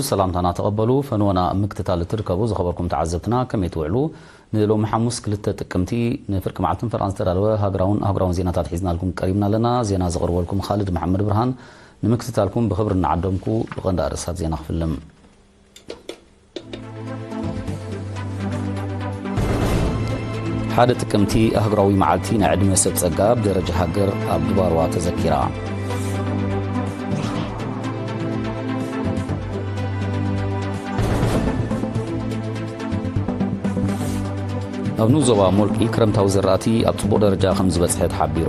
ሰላምታና ተቐበሉ። ፈንወና ኣብ ምክትታል እትርከቡ ዝኸበርኩም ተዓዘብትና ከመይ ትውዕሉ? ንሎሚ ሓሙስ ክልተ ጥቅምቲ ንፍርቂ መዓልትን ፈረቓን ዝተዳለወ ሃገራውን ኣህጉራውን ዜናታት ሒዝናልኩም ቀሪብና ኣለና። ዜና ዘቕርበልኩም ኻልድ መሓመድ ብርሃን። ንምክትታልኩም ብኽብሪ እናዓደምኩ ብቐንዲ ኣርእስታት ዜና ክፍልም። ሓደ ጥቅምቲ ኣህጉራዊ መዓልቲ ናይ ዕድመ ሰብ ጸጋ ብደረጃ ሃገር ኣብ ድባርዋ ተዘኪራ። ኣብ ንኡስ ዞባ ሞልቂ ክረምታዊ ዝራእቲ ኣብ ጽቡቕ ደረጃ ከም ዝበጽሐ ተሓቢሩ።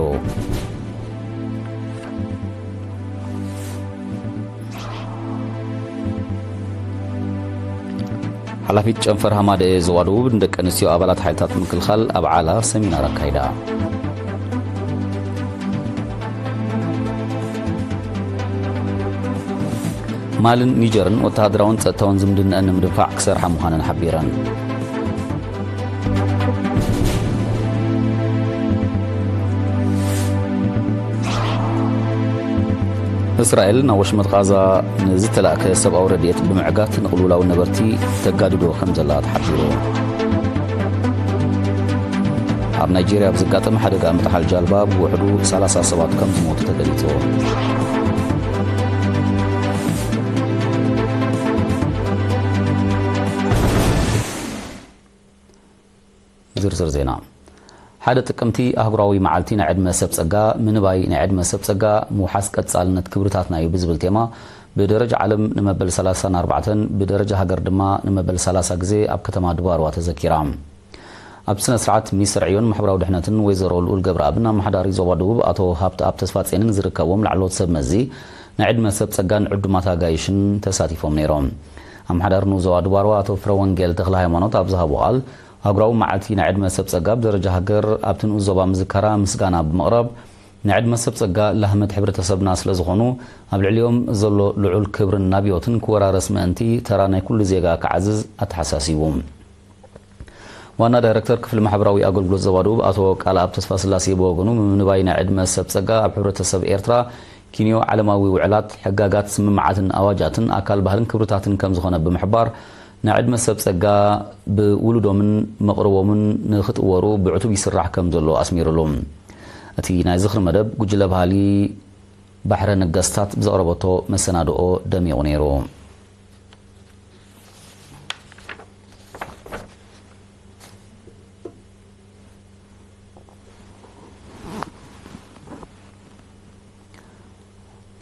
ሓላፊት ጨንፈር ሃማደኤ ዞባ ደቡብ ንደቂ ኣንስትዮ ኣባላት ሓይልታት ምክልኻል ኣብ ዓላ ሰሚናር ኣካይዳ። ማልን ኒጀርን ወተሃደራውን ጸጥታውን ዝምድነአን ንምድንፋዕ ክሰርሓ ምዃነን ሓቢረን። እስራኤል ናብ ወሽመጥ ቓዛ ንዝተላእከ ሰብኣዊ ረድኤት ብምዕጋት ንቕልውላው ነበርቲ ተጋድዶ ከም ዘላ ተሓቢሩ። ኣብ ናይጄርያ ኣብ ዘጋጠመ ሓደጋ ምጥሓል ጃልባ ብውሕዱ ሰላሳ ሰባት ከም ዝሞቱ ተገሊጹ። ዝርዝር ዜና። ሓደ ጥቅምቲ ኣህጉራዊ መዓልቲ ናይ ዕድመ ሰብ ጸጋ፣ ምንባይ ናይ ዕድመ ሰብ ጸጋ ምውሓስ ቀጻልነት ክብርታትና እዩ ብዝብል ቴማ ብደረጃ ዓለም ንመበል ሰላሳን ኣርባዕተን፣ ብደረጃ ሃገር ድማ ንመበል ሰላሳ ግዜ ኣብ ከተማ ድባርዋ ተዘኪራ። ኣብ ስነ ስርዓት ሚኒስትር ዕዮን ማሕበራዊ ድሕነትን ወይዘሮ ልኡል ገብረኣብን ኣመሓዳሪ ዞባ ደቡብ ኣቶ ሃብተኣብ ተስፋጼንን ዝርከብዎም ላዕለዎት ሰብ መዚ ናይ ዕድመ ሰብ ጸጋን ዕዱማት ኣጋይሽን ተሳቲፎም ነይሮም። ኣመሓዳሪ ንኡስ ዞባ ድባርዋ ኣቶ ፍረወንጌል ተኽለ ሃይማኖት ኣብ ዝሃቦ ቃል፣ ኣህጉራዊ መዓልቲ ናይ ዕድመ ሰብ ጸጋ ብደረጃ ሃገር ኣብቲ ንኡስ ዞባ ምዝካራ ምስጋና ብምቕራብ፣ ናይ ዕድመ ሰብ ጸጋ ላህመት ሕብረተሰብና ስለ ዝኾኑ፣ ኣብ ልዕሊኦም ዘሎ ልዑል ክብርን ናብዮትን ክወራረስ ምእንቲ ተራ ናይ ኩሉ ዜጋ ክዓዝዝ ኣተሓሳሲቡ። ዋና ዳይረክተር ክፍሊ ማሕበራዊ ኣገልግሎት ዞባ ደቡብ ኣቶ ቃልኣብ ተስፋስላሴ ብወገኑ፣ ምምንባይ ናይ ዕድመ ሰብ ጸጋ ኣብ ሕብረተሰብ ኤርትራ ኪንዮ ዓለማዊ ውዕላት፣ ሕጋጋት፣ ስምምዓትን ኣዋጃትን ኣካል ባህልን ክብርታትን ከም ዝኾነ ብምሕባር፣ ናይ ዕድመ ሰብ ጸጋ ብውሉዶምን መቕርቦምን ንኽጥወሩ ብዕቱብ ይስራሕ ከም ዘሎ ኣስሚሩሉ። እቲ ናይ ዝኽሪ መደብ ጉጅለ ባህሊ ባሕረ ነገስታት ብዘቕረበቶ መሰናድኦ ደሚቑ ነይሩ።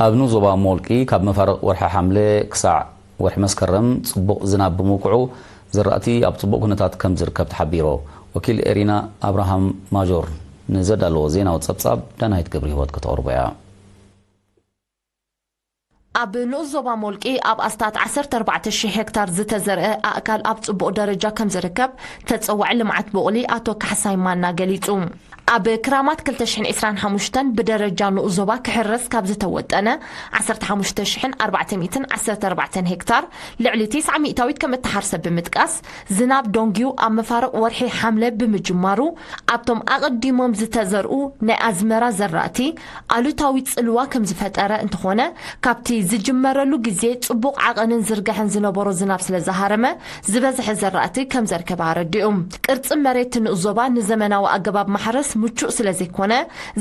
ኣብ ንኡስ ዞባ ሞልቂ ካብ መፋርቕ ወርሒ ሓምለ ክሳዕ ወርሒ መስከረም ጽቡቕ ዝናብ ብምውቅዑ ዝራእቲ ኣብ ጽቡቕ ኩነታት ከም ዝርከብ ተሓቢሩ። ወኪል ኤሪና ኣብርሃም ማጆር ንዘዳለዎ ዜናዊ ጸብጻብ ዳናይት ገብረ ህይወት ከተቕርቦ እያ። ኣብ ንኡስ ዞባ ሞልቂ ኣብ ኣስታት ዓሰርተ ኣርባዕተ ሽሕ ሄክታር ዝተዘርአ ኣእካል ኣብ ጽቡቕ ደረጃ ከም ዝርከብ ተጸዋዒ ልምዓት ቡቕሊ ኣቶ ካሕሳይ ማና ገሊጹ። ኣብ ክራማት ክልተ ሽሕን ዕስራን ሓሙሽተን ብደረጃ ንኡስ ዞባ ክሕረስ ካብ ዝተወጠነ ዓሰርተ ሓሙሽተ ሽሕን ኣርባዕተ ሚእትን ዓሰርተ ኣርባዕተን ሄክታር ልዕሊ ተስዓ ሚእታዊት ከም እተሓርሰ ብምጥቃስ፣ ዝናብ ዶንጊዩ ኣብ መፋርቕ ወርሒ ሓምለ ብምጅማሩ፣ ኣብቶም ኣቐዲሞም ዝተዘርኡ ናይ ኣዝመራ ዘራእቲ ኣሉታዊ ጽልዋ ከም ዝፈጠረ እንተኾነ፣ ካብቲ ዝጅመረሉ ግዜ ጽቡቕ ዓቐንን ዝርጋሐን ዝነበሮ ዝናብ ስለ ዝሃረመ፣ ዝበዝሐ ዘራእቲ ከም ዘርከበ ኣረዲኡ። ቅርጺ መሬት ንኡስ ዞባ ንዘመናዊ ኣገባብ ማሕረስ ምቹእ ስለ ዘይኮነ፣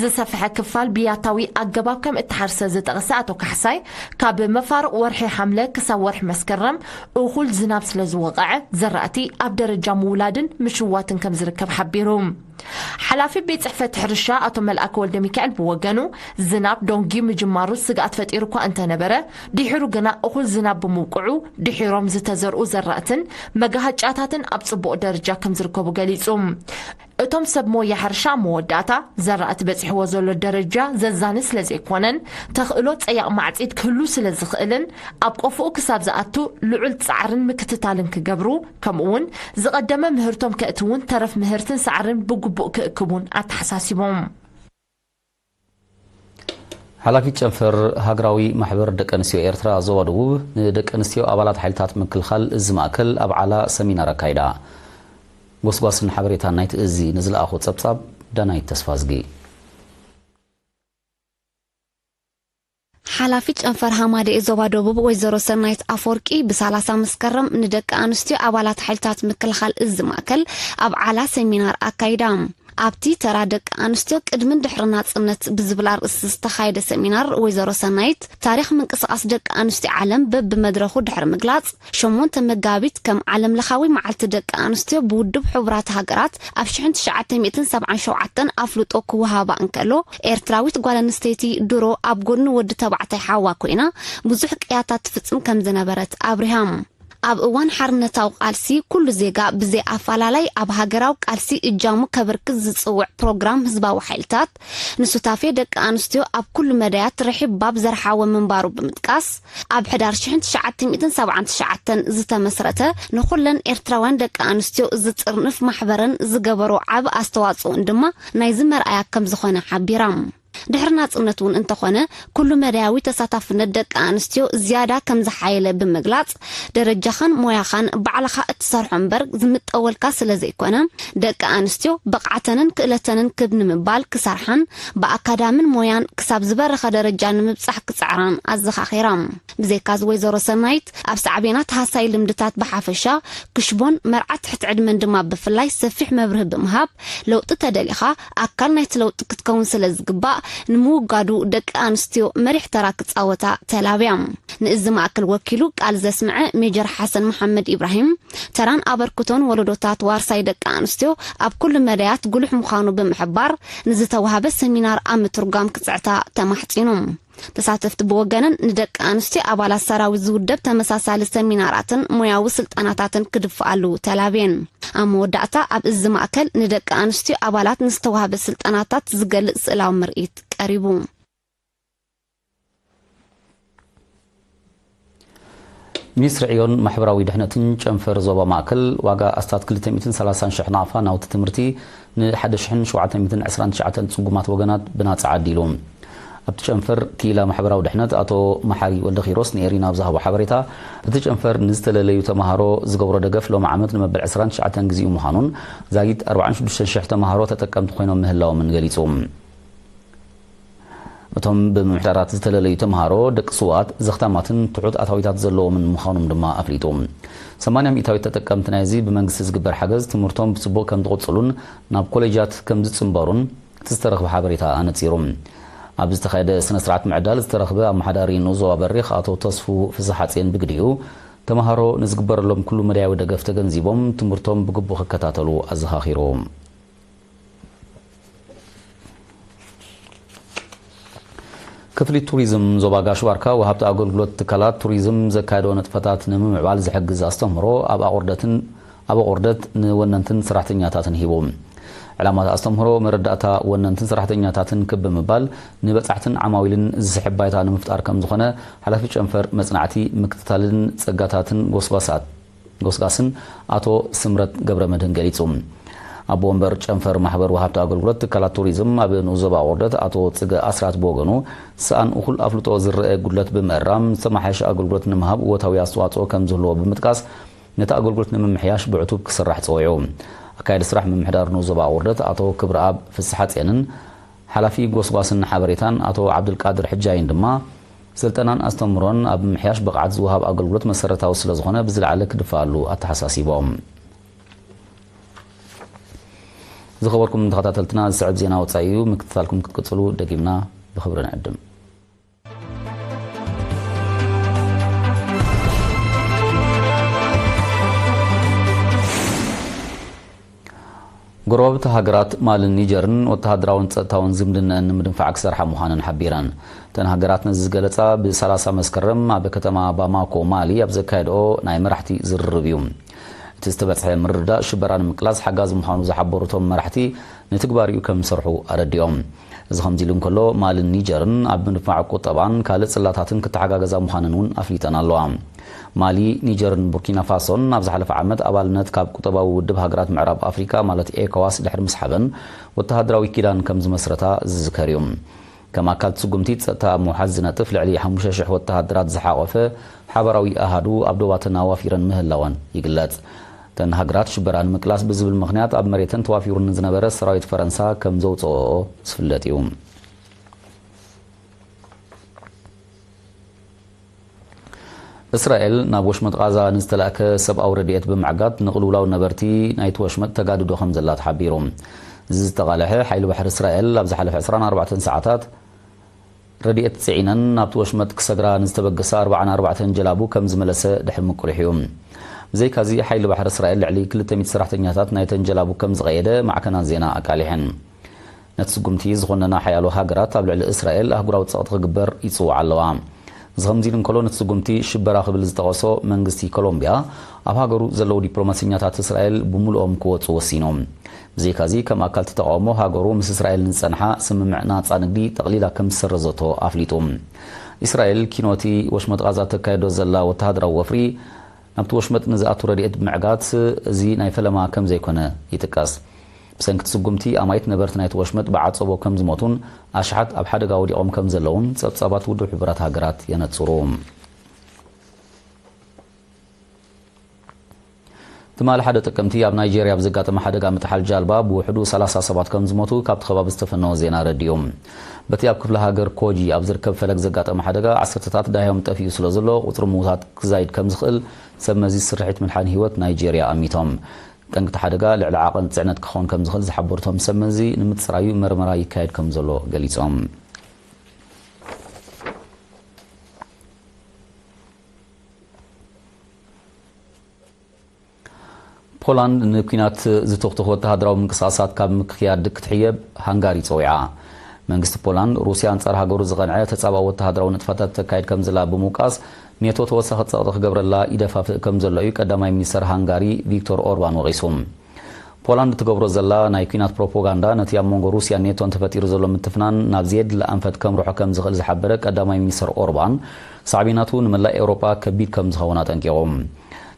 ዝሰፍሐ ክፋል ብያታዊ ኣገባብ ከም እተሓርሰ ዝጠቕሰ ኣቶ ካሕሳይ፣ ካብ መፋርቕ ወርሒ ሓምለ ክሳብ ወርሒ መስከረም እኹል ዝናብ ስለ ዝወቕዐ፣ ዘራእቲ ኣብ ደረጃ ምውላድን ምሽዋትን ከም ዝርከብ ሓቢሩ። ሓላፊ ቤት ጽሕፈት ሕርሻ ኣቶ መልኣከ ወልደ ሚካኤል ብወገኑ፣ ዝናብ ዶንጊ ምጅማሩ ስግኣት ፈጢሩ እኳ እንተነበረ፣ ድሒሩ ግና እኹል ዝናብ ብምውቅዑ፣ ድሒሮም ዝተዘርኡ ዘራእትን መጋሃጫታትን ኣብ ጽቡቕ ደረጃ ከም ዝርከቡ ገሊጹ። እቶም ሰብ ሞያ ሕርሻ ኣብ መወዳእታ፣ ዘራእቲ በጺሕዎ ዘሎ ደረጃ ዘዛኒ ስለ ዘይኮነን፣ ተኽእሎ ጸያቕ ማዕጺድ ክህሉ ስለ ዝኽእልን፣ ኣብ ቆፎኡ ክሳብ ዝኣቱ ልዑል ጻዕርን ምክትታልን ክገብሩ፣ ከምኡውን ዝቐደመ ምህርቶም ከእትውን ተረፍ ምህርትን ሳዕርን ብግቡእ ክእክቡን ኣተሓሳሲቦም። ሓላፊት ጨንፈር ሃገራዊ ማሕበር ደቂ ኣንስትዮ ኤርትራ ዞባ ደቡብ ንደቂ ኣንስትዮ ኣባላት ሓይልታት ምክልኻል እዚ ማእከል ኣብ ዓላ ሰሚናር ኣካይዳ። ጎስጓስን ሓበሬታን ናይቲ እዚ ንዝለኣኾ ጸብጻብ ዳናይት ተስፋዝጊ። ሓላፊት ጨንፈር ሃማደኤ ዞባ ደቡብ ወይዘሮ ሰናይት ኣፈወርቂ ብ30 መስከረም ንደቂ ኣንስትዮ ኣባላት ሓይልታት ምክልኻል እዚ ማእከል ኣብዓላ ሰሚናር ኣካይዳ። ኣብቲ ተራ ደቂ ኣንስትዮ ቅድምን ድሕሪ ናጽነት ብዝብል ኣርእስቲ ዝተኻየደ ሰሚናር ወይዘሮ ሰናይት ታሪኽ ምንቅስቓስ ደቂ ኣንስትዮ ዓለም በብመድረኹ ድሕሪ ምግላጽ ሸሞንተ መጋቢት ከም ዓለም ለኻዊ መዓልቲ ደቂ ኣንስትዮ ብውድብ ሕቡራት ሃገራት ኣብ ሽሕን ትሽዓተ ሚእትን ሰብዓን ሸውዓተን ኣፍልጦ ክወሃባ እንከሎ ኤርትራዊት ጓል ኣንስተይቲ ድሮ ኣብ ጎድኒ ወዲ ተባዕታይ ሓዋ ኮይና ብዙሕ ቅያታት ትፍጽም ከም ዝነበረት ኣብሪሃም። ኣብ እዋን ሓርነታዊ ቃልሲ ኩሉ ዜጋ ብዘይ ኣፈላላይ ኣብ ሃገራዊ ቃልሲ እጃሙ ከበርክት ዝጽውዕ ፕሮግራም ህዝባዊ ሓይልታት ንሱታፌ ደቂ ኣንስትዮ ኣብ ኩሉ መዳያት ርሒብ ባብ ዘርሓወ ምንባሩ ብምጥቃስ ኣብ ሕዳር ሽሕን ትሽዓተ ሚእትን ሰብዓን ትሽዓተን ዝተመስረተ ንኹለን ኤርትራውያን ደቂ ኣንስትዮ ዝጥርንፍ ማሕበረን ዝገበሮ ዓቢ ኣስተዋጽኦን ድማ ናይዚ መርኣያ ከም ዝኾነ ሓቢራ። ድሕሪ ናጽነት እውን እንተኾነ ኩሉ መዳያዊ ተሳታፍነት ደቂ ኣንስትዮ ዝያዳ ከም ዝሓየለ ብምግላጽ ደረጃኻን ሞያኻን ባዕልኻ እትሰርሖ እምበር ዝምጠወልካ ስለ ዘይኮነ ደቂ ኣንስትዮ ብቕዓተንን ክእለተንን ክብ ንምባል ክሰርሓን ብኣካዳምን ሞያን ክሳብ ዝበረኸ ደረጃ ንምብጻሕ ክጽዕራን ኣዘኻኺራ። ብዘይካዚ ወይዘሮ ሰናይት ኣብ ሳዕቤናት ሃሳይ ልምድታት ብሓፈሻ ክሽቦን መርዓት ትሕቲ ዕድመን ድማ ብፍላይ ሰፊሕ መብርሂ ብምሃብ ለውጢ ተደሊኻ ኣካል ናይቲ ለውጢ ክትከውን ስለ ዝግባእ ንምውጋዱ ደቂ ኣንስትዮ መሪሕ ተራ ክጻወታ ተላብያ። ንእዚ ማእከል ወኪሉ ቃል ዘስምዐ ሜጀር ሓሰን መሓመድ ኢብራሂም ተራን ኣበርክቶን ወለዶታት ዋርሳይ ደቂ ኣንስትዮ ኣብ ኩሉ መዳያት ጉሉሕ ምዃኑ ብምሕባር ንዝተዋህበ ሰሚናር ኣብ ምትርጓም ክጽዕታ ተማሕጺኑ። ተሳተፍቲ ብወገነን ንደቂ ኣንስትዮ ኣባላት ሰራዊት ዝውደብ ተመሳሳሊ ሰሚናራትን ሞያዊ ስልጠናታትን ክድፍኣሉ ተላብየን። ኣብ መወዳእታ ኣብ እዚ ማእከል ንደቂ ኣንስትዮ ኣባላት ንዝተዋህበ ስልጠናታት ዝገልጽ ስእላዊ ምርኢት ቀሪቡ። ሚኒስትሪ ዕዮን ማሕበራዊ ድሕነትን ጨንፈር ዞባ ማእከል ዋጋ ኣስታት ክልተ ሚእትን ሰላሳን ሽሕ ናቕፋ ናውቲ ትምህርቲ ን1,729 ጽጉማት ወገናት ብናጻ ዓዲሉ። ኣብቲ ጨንፈር ክኢላ ማሕበራዊ ድሕነት ኣቶ መሓሪ ወልደኪሮስ ንኤሪና ኣብ ዝሃቦ ሓበሬታ፣ እቲ ጨንፈር ንዝተለለዩ ተምሃሮ ዝገብሮ ደገፍ ሎሚ ዓመት ንመበል ዕስራን ትሽዓተን ግዜኡ ምዃኑን ዛጊት ኣርባዓን ሽዱሽተን ሽሕ ተምሃሮ ተጠቀምቲ ኮይኖም ምህላዎምን ገሊጹ። እቶም ብምምሕዳራት ዝተለለዩ ተምሃሮ ደቂ ስውኣት፣ ዘኽታማትን ትሑት ኣታዊታት ዘለዎምን ምዃኖም ድማ ኣፍሊጡ። ሰማንያ ሚእታዊት ተጠቀምቲ ናይዚ ብመንግስቲ ዝግበር ሓገዝ ትምህርቶም ብጽቡቕ ከም ዝቕጽሉን ናብ ኮሌጃት ከም ዝጽንበሩን እቲ ዝተረኽበ ሓበሬታ ኣነጺሩ። ኣብ ዝተኻየደ ስነ ስርዓት ምዕዳል ዝተረኽበ ኣመሓዳሪ ንኡስ ዞባ በሪኽ ኣቶ ተስፉ ፍስሓጽዮን ብግዲኡ፣ ተምሃሮ ንዝግበረሎም ኩሉ መዳያዊ ደገፍ ተገንዚቦም ትምህርቶም ብግቡእ ክከታተሉ ኣዘኻኺሩ። ክፍሊ ቱሪዝም ዞባ ጋሽ ባርካ ወሃብቲ ኣገልግሎት ትካላት ቱሪዝም ዘካየዶ ንጥፈታት ንምምዕባል ዝሕግዝ ኣስተምህሮ ኣብ ኣቑርደትን ኣብ ኣቑርደት ንወነንትን ሰራሕተኛታትን ሂቡ። ዕላማት ኣስተምህሮ መረዳእታ ወነንትን ሰራሕተኛታትን ክብ ብምባል ንበጻሕትን ዓማዊልን ዝስሕብ ባይታ ንምፍጣር ከም ዝኾነ ሓላፊ ጨንፈር መጽናዕቲ ምክትታልን ጸጋታትን ጎስጓሳት ጎስጋስን ኣቶ ስምረት ገብረ መድህን ገሊጹ። ኣቦ ወንበር ጨንፈር ማሕበር ወሃብቲ ኣገልግሎት ትካላት ቱሪዝም ኣብ ንኡስ ዞባ ኣቑርደት ኣቶ ጽገ ኣስራት ብወገኑ፣ ሰኣን እኹል ኣፍልጦ ዝረአ ጉድለት ብምእራም ዝተመሓየሸ ኣገልግሎት ንምሃብ እወታዊ ኣስተዋጽኦ ከም ዝህልዎ ብምጥቃስ፣ ነቲ ኣገልግሎት ንምምሕያሽ ብዕቱብ ክስራሕ ጸዊዑ። ኣካያዲ ስራሕ ምምሕዳር ንኡስ ዞባ ኣቑርደት ኣቶ ክብረኣብ ፍስሓጽዮንን ሓላፊ ጎስጓስን ሓበሬታን ኣቶ ዓብዱልቃድር ሕጃይን ድማ፣ ስልጠናን ኣስተምህሮን ኣብ ምምሕያሽ ብቕዓት ዝወሃብ ኣገልግሎት መሰረታዊ ስለ ዝኾነ ብዝለዓለ ክድፈኣሉ ኣተሓሳሲቦም። ዝኸበርኩም ተኸታተልትና፣ ዝስዕብ ዜና ወጻኢ እዩ። ምክትታልኩም ክትቅጽሉ ደጊምና ብኽብሪ ንዕድም። ጎረባብቲ ሃገራት ማልን ኒጀርን ወተሃደራውን ጸጥታውን ዝምድነአን ንምድንፋዕ ክሰርሓ ምዃነን ሓቢረን። እተን ሃገራት ነዚ ዝገለጻ ብ30 መስከረም ኣብ ከተማ ባማኮ ማሊ ኣብ ዘካየድኦ ናይ መራሕቲ ዝርርብ እዩ። እቲ ዝተበጽሐ ምርድዳእ ሽበራ ንምቅላስ ሓጋዚ ምዃኑ ዝሓበሩ እቶም መራሕቲ፣ ንትግባሪኡ ከም ዝሰርሑ ኣረዲኦም። እዚ ከምዚ ኢሉ እንከሎ፣ ማልን ኒጀርን ኣብ ምድንፋዕ ቁጠባን ካልእ ጽላታትን ክተሓጋገዛ ምዃነን እውን ኣፍሊጠን ኣለዋ። ማሊ፣ ኒጀርን ቡርኪና ፋሶን ኣብ ዝሓለፈ ዓመት ኣባልነት ካብ ቁጠባዊ ውድብ ሃገራት ምዕራብ ኣፍሪካ ማለት ኤኮዋስ ድሕሪ ምስሓበን ወተሃደራዊ ኪዳን ከም ዝመስረታ ዝዝከር እዩ። ከም ኣካል ስጉምቲ ጸጥታ ኣብ ምውሓስ ዝነጥፍ ልዕሊ ሓሙሽተ ሽሕ ወተሃደራት ዝሓቖፈ ሓባራዊ ኣሃዱ ኣብ ዶባተን ኣዋፊረን ምህላወን ይግለጽ። እተን ሃገራት ሽበራ ንምቅላስ ብዝብል ምኽንያት ኣብ መሬተን ተዋፊሩ ንዝነበረ ሰራዊት ፈረንሳ ከም ዘውጽኦ ዝፍለጥ እዩ። እስራኤል ናብ ወሽመጥ ቓዛ ንዝተላእከ ሰብኣዊ ረድኤት ብምዕጋት ንቕልውላው ነበርቲ ናይቲ ወሽመጥ ተጋድዶ ከም ዘላ ተሓቢሩ። እዚ ዝተቓልሐ ሓይሊ ባሕሪ እስራኤል ኣብ ዝሓለፈ ዕስራን ኣርባዕተን ሰዓታት ረድኤት ጽዒነን ናብቲ ወሽመጥ ክሰግራ ንዝተበገሳ ኣርባዓን ኣርባዕተን ጀላቡ ከም ዝመለሰ ድሕሪ ምቁልሕ እዩ። ብዘይካዚ ሓይሊ ባሕሪ እስራኤል ልዕሊ ክልተ ሚእቲ ሰራሕተኛታት ናይተን ጀላቡ ከም ዝቐየደ ማዕከናት ዜና ኣቃሊሐን። ነቲ ስጉምቲ ዝኾነና ሓያሎ ሃገራት ኣብ ልዕሊ እስራኤል ኣህጉራዊ ጸቕጢ ክግበር ይጽውዓ ኣለዋ። እዚ ከምዚ ኢሉ እንከሎ፣ ነቲ ስጉምቲ ሽበራ ክብል ዝጠቐሶ መንግስቲ ኮሎምቢያ፣ ኣብ ሃገሩ ዘለዉ ዲፕሎማሰኛታት እስራኤል ብምሉኦም ክወጹ ወሲኑ። ብዘይካዚ፣ ከም ኣካል እቲ ተቓውሞ፣ ሃገሩ ምስ እስራኤል ንዝጸንሓ ስምምዕ ናጻ ንግዲ ጠቕሊላ ከም ዝሰረዘቶ ኣፍሊጡ። እስራኤል ኪኖቲ ወሽመጥ ቓዛ ተካይዶ ዘላ ወተሃደራዊ ወፍሪ ናብቲ ወሽመጥ ንዝኣቱ ረድኤት ብምዕጋት፣ እዚ ናይ ፈለማ ከም ዘይኮነ ይጥቀስ። ብሰንኪ እቲ ስጉምቲ፣ ኣማኢት ነበርቲ ናይቲ ወሽመጥ ብዓጸቦ ከም ዝሞቱን ኣሽሓት ኣብ ሓደጋ ወዲቖም ከም ዘለዉን ጸብጻባት ውድብ ሕቡራት ሃገራት የነጽሩ። ትማሊ ሓደ ጥቅምቲ ኣብ ናይጄርያ ብዘጋጠመ ሓደጋ ምጥሓል ጃልባ ብውሕዱ ሰላሳ ሰባት ከም ዝሞቱ ካብቲ ከባቢ ዝተፈነወ ዜና ኣረዲኡ። በቲ ኣብ ክፍለ ሃገር ኮጂ ኣብ ዝርከብ ፈለግ ዘጋጠመ ሓደጋ ዓሰርተታት ዳህዮም ጠፊኡ ስለ ዘሎ፣ ቁጽሪ ምዉታት ክዛይድ ከም ዝኽእል ሰብ መዚ ስርሒት ምድሓን ህይወት ናይጄርያ ኣሚቶም። ጠንቂ እቲ ሓደጋ ልዕሊ ዓቐን ጽዕነት ክኸውን ከም ዝኽእል ዝሓበሩ እቶም ሰብ መዚ፣ ንምጽራዩ መርመራ ይካየድ ከም ዘሎ ገሊጾም። ፖላንድ ንኲናት ዝትኹትኹ ወተሃደራዊ ምንቅስቓሳት ካብ ምክያድ ክትሕየብ ሃንጋሪ ጸዊዓ። መንግስቲ ፖላንድ፣ ሩስያ ኣንጻር ሃገሩ ዝቐንዐ ተጻባኢ ወተሃደራዊ ንጥፈታት ተካይድ ከም ዘላ ብምውቃስ፣ ኔቶ ተወሳኺ ጸቕጢ ክገብረላ ይደፋፍእ ከም ዘሎ እዩ ቀዳማይ ሚኒስተር ሃንጋሪ ቪክቶር ኦርባን ወቒሱ። ፖላንድ ትገብሮ ዘላ ናይ ኲናት ፕሮፓጋንዳ፣ ነቲ ኣብ መንጎ ሩስያን ኔቶን ተፈጢሩ ዘሎ ምትፍናን ናብ ዘየድሊ ኣንፈት ከምርሖ ከም ዝኽእል ዝሓበረ ቀዳማይ ሚኒስተር ኦርባን፣ ሳዕቤናቱ ንመላእ ኤውሮጳ ከቢድ ከም ዝኸውን ኣጠንቂቑ።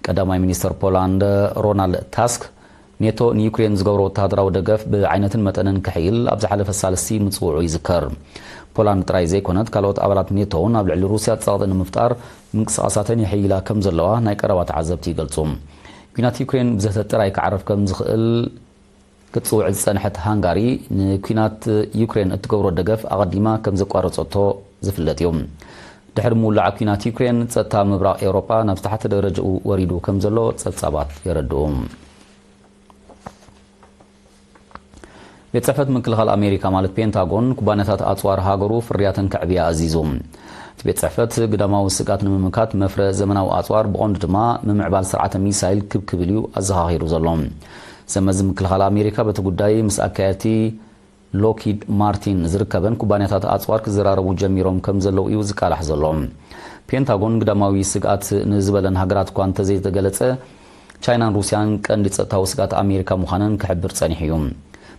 ቀዳማይ ሚኒስተር ፖላንድ ሮናልድ ታስክ፣ ኔቶ ንዩክሬን ዝገብሮ ወተሃደራዊ ደገፍ ብዓይነትን መጠንን ከሕይል ኣብ ዝሓለፈ ሳልስቲ ምጽውዑ ይዝከር። ፖላንድ ጥራይ ዘይኮነት፣ ካልኦት ኣባላት ኔቶ እውን ኣብ ልዕሊ ሩስያ ጸቕጢ ንምፍጣር ምንቅስቓሳተን የሕይላ ከም ዘለዋ ናይ ቀረባ ተዓዘብቲ ይገልጹ። ኲናት ዩክሬን ብዘተ ጥራይ ክዓርፍ ከም ዝኽእል ክትጽውዕ ዝጸንሐት ሃንጋሪ፣ ንኲናት ዩክሬን እትገብሮ ደገፍ ኣቐዲማ ከም ዘቋረጸቶ ዝፍለጥ እዩ። ድሕሪ ምውላዕ ኲናት ዩክሬን፣ ጸጥታ ምብራቕ ኤውሮጳ ናብ ዝተሓተ ደረጃኡ ወሪዱ ከም ዘሎ ጸብጻባት የረድኡ። ቤት ጽሕፈት ምክልኻል ኣሜሪካ፣ ማለት ፔንታጎን፣ ኩባንያታት ኣጽዋር ሃገሩ ፍርያተን ከዕብያ ኣዚዙ። እቲ ቤት ጽሕፈት፣ ግዳማዊ ስግኣት ንምምካት መፍረ ዘመናዊ ኣጽዋር፣ ብቐንዱ ድማ ምምዕባል ስርዓተ ሚሳይል ክብ ክብል እዩ ኣዘኻኺሩ ዘሎ። ሰብ መዚ ምክልኻል ኣሜሪካ በቲ ጉዳይ ምስ ኣካየድቲ ሎክሂድ ማርቲን ዝርከበን ኩባንያታት ኣጽዋር ክዘራረቡ ጀሚሮም ከም ዘለዉ እዩ ዝቃላሕ ዘሎ። ፔንታጎን፣ ግዳማዊ ስግኣት ንዝበለን ሃገራት እኳ እንተዘይተገለጸ፣ ቻይናን ሩስያን ቀንዲ ጸጥታዊ ስግኣት ኣሜሪካ ምዃነን ክሕብር ጸኒሑ እዩ።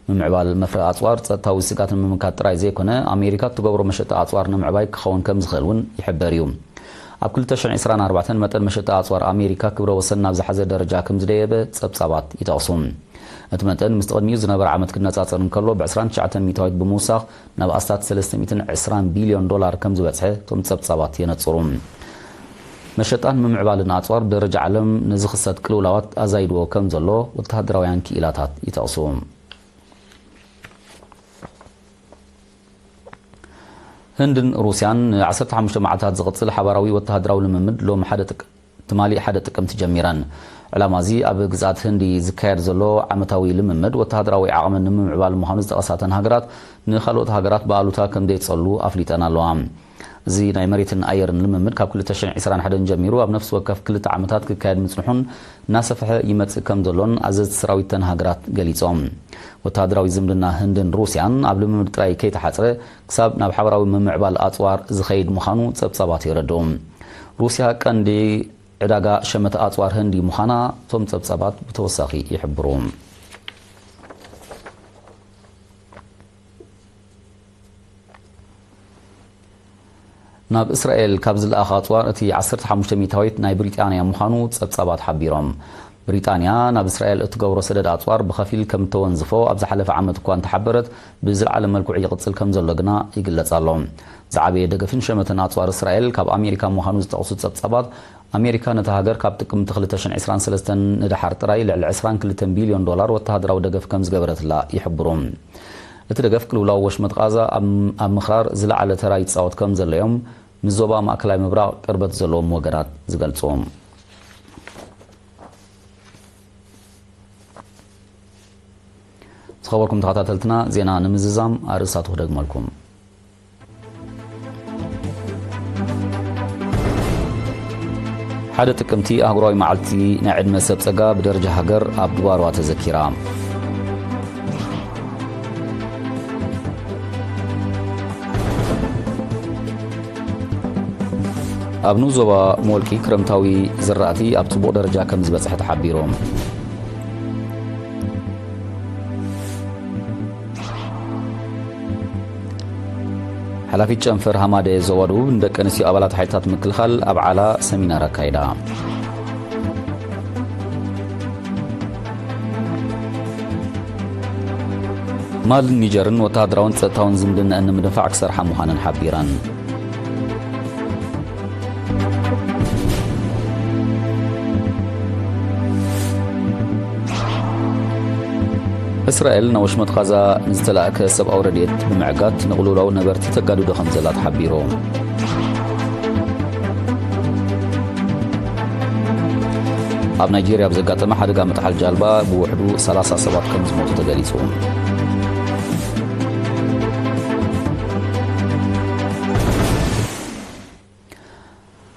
ምምዕባል መፍረ ኣጽዋር ጸጥታዊ ስግኣት ንምምካት ጥራይ ዘይኮነ፣ ኣሜሪካ እትገብሮ መሸጣ ኣጽዋር ንምዕባይ ክኸውን ከም ዝኽእል እውን ይሕበር እዩ። ኣብ ክልተ ሽሕን ዕስራን ኣርባዕተን መጠን መሸጣ ኣጽዋር ኣሜሪካ ክብረ ወሰን ናብ ዝሓዘ ደረጃ ከም ዝደየበ ጸብጻባት ይጠቕሱ። እቲ መጠን ምስቲ ቅድሚኡ ዝነበረ ዓመት ክነጻጸር እንከሎ፣ ብዕስራን ትሽዓተን ሚእታዊት ብምውሳኽ ናብ ኣስታት ሰለስተ ሚእትን ዕስራን ቢልዮን ዶላር ከም ዝበጽሐ እቶም ጸብጻባት የነጽሩ። መሸጣን ምምዕባልን ኣጽዋር ብደረጃ ዓለም ንዝኽሰት ቅልውላዋት ኣዛይድዎ ከም ዘሎ ወተሃደራውያን ክኢላታት ይጠቕሱ። ህንድን ሩስያን ንዓሰርተ ሓሙሽተ መዓልታት ዝቕጽል ሓባራዊ ወተሃደራዊ ልምምድ ሎም ሓደ ጥቅ-፣ ትማሊ ሓደ ጥቅምቲ ጀሚረን። ዕላማ እዚ ኣብ ግዝኣት ህንዲ ዝካየድ ዘሎ ዓመታዊ ልምምድ ወተሃደራዊ ዓቕመን ንምምዕባል ምዃኑ ዝጠቐሳተን ሃገራት፣ ንኻልኦት ሃገራት ብኣሉታ ከም ዘይጸሉ ኣፍሊጠን ኣለዋ። እዚ ናይ መሬትን ኣየርን ልምምድ ካብ ክልተ ሽሕን ዕስራን ሓደን ጀሚሩ ኣብ ነፍሲ ወከፍ ክልተ ዓመታት ክካየድ ምጽንሑን እናሰፍሐ ይመጽእ ከም ዘሎን ኣዘዝቲ ሰራዊት ተን ሃገራት ገሊጾም። ወተሃደራዊ ዝምድና ህንድን ሩስያን ኣብ ልምምድ ጥራይ ከይተሓጽረ፣ ክሳብ ናብ ሓባራዊ ምምዕባል ኣጽዋር ዝኸይድ ምዃኑ ጸብጻባት የረድኡ። ሩስያ ቀንዲ ዕዳጋ ሸመተ ኣጽዋር ህንዲ ምዃና እቶም ጸብጻባት ብተወሳኺ ይሕብሩ። ናብ እስራኤል ካብ ዝለኣኽ ኣጽዋር እቲ ዓሰርተ ሓሙሽተ ሚእታዊት ናይ ብሪጣንያ ምዃኑ ጸብጻባት ሓቢሮም። ብሪጣንያ ናብ እስራኤል እትገብሮ ሰደድ ኣጽዋር ብኸፊል ከም እተወንዝፎ ኣብ ዝሓለፈ ዓመት እኳ እንተሓበረት፣ ብዝለዓለ መልክዑ ይቕጽል ከም ዘሎ ግና ይግለጽ ኣሎ። ዝዓበየ ደገፍን ሸመተን ኣጽዋር እስራኤል ካብ ኣሜሪካ ምዃኑ ዝጠቕሱ ጸብጻባት፣ ኣሜሪካ ነታ ሃገር ካብ ጥቅምቲ ክልተ ሽሕን ዕስራን ሰለስተን ንደሓር ጥራይ ልዕሊ ዕስራን ክልተን ቢልዮን ዶላር ወተሃደራዊ ደገፍ ከም ዝገበረትላ ይሕብሩ። እቲ ደገፍ ቅልውላው ወሽመጥ ቓዛ ኣብ፣ ኣብ ምኽራር ዝለዓለ ተራ ይጻወት ከም ዘሎ እዮም ምስ ዞባ ማእከላይ ምብራቕ ቅርበት ዘለዎም ወገናት ዝገልጹ። ዝኸበርኩም ተኸታተልትና፣ ዜና ንምዝዛም ኣርእስታቱ ክደግመልኩም። ሓደ ጥቅምቲ ኣህጉራዊ መዓልቲ ናይ ዕድመ ሰብ ጸጋ ብደረጃ ሃገር ኣብ ድባርዋ ተዘኪራ። ኣብ ንኡስ ዞባ ሞልቂ ክረምታዊ ዝራእቲ ኣብ ጽቡቕ ደረጃ ከም ዝበጽሐ ተሓቢሩ። ሓላፊት ጨንፈር ሃማደ ዞባ ደቡብ ንደቂ ኣንስትዮ ኣባላት ሓይልታት ምክልኻል ኣብ ዓላ ሰሚናር ኣካይዳ። ማልን ኒጀርን ወተሃደራውን ጸጥታውን ዝምድናኣን ንምድንፋዕ ክሰርሓ ምዃነን ሓቢረን። እስራኤል ናብ ወሽመጥ ቓዛ ንዝተላእከ ሰብኣዊ ረድኤት ብምዕጋት ንቕልውላው ነበርቲ ተጋድዶ ከም ዘላ ተሓቢሩ። ኣብ ናይጄርያ ኣብ ዘጋጠመ ሓደጋ ምጥሓል ጃልባ ብውሕዱ ሰላሳ ሰባት ከም ዝሞቱ ተገሊጹ።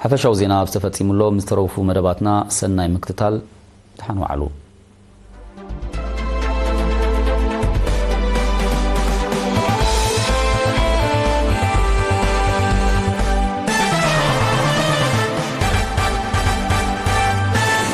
ሓፈሻዊ ዜና ኣብ ዝተፈጺሙ ኣሎ። ምስ ተረፉ መደባትና ሰናይ ምክትታል። ደሓን ዋዕሉ።